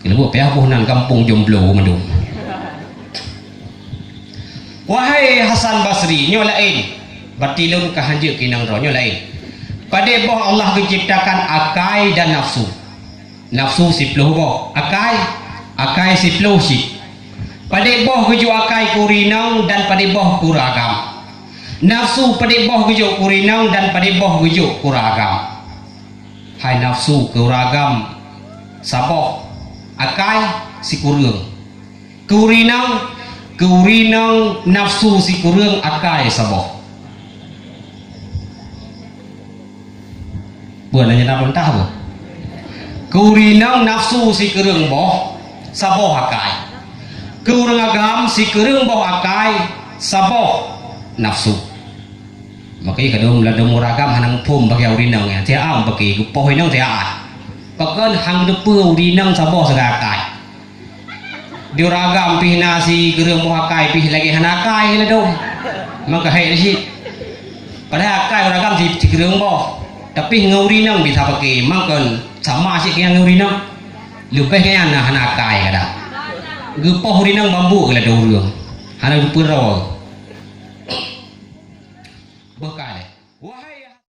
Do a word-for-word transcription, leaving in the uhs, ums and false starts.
Keuneuk payah boh nan gampông jomblo mandum. Wahai Hasan Basri, nyoe laén. Bati lôn ka hanjeuet keu inong droe, nyoe laén. Padé boh Allah geuciptakan akai dan nafsu. Nafsu siploh boh, akai, akai siploh cit. Padé boh geujok akai keu ureueng inong dan padé boh keu ureueng agam. Nafsu padé boh geujok keu ureueng inong dan padé boh geujok keu ureueng agam. Hai nafsu, keu ureueng agam saboh, akai sikureueng. Keu ureueng inong, keu ureueng inong nafsu sikureueng, akai saboh. Bukan hanya nak mentah apa? Keu ureueng inong nafsu sikureueng boh, saboh akai. Keu ureueng agam sikureueng boh akai, saboh nafsu. Maka kadang ladom ureueng agam hana muphom bagi ureueng inong, ya, tiap am bagi geupoh inong tiap am. Pakon hang deupeu ureueng inong saboh sagai akai. Di ureueng agam pih na sikureueng boh akai, pih lagèe hana akai ladom. Maka hai cit. Padahai akai ureueng agam si, sikureueng boh. Tapi ngon ureueng inong bisa pakai, mangkon sama cit ngon ureueng inong. Leubeh nyan na hana akai kadang. Geupoh ureueng inong bambu ladom ureueng. Hana geupeu droe.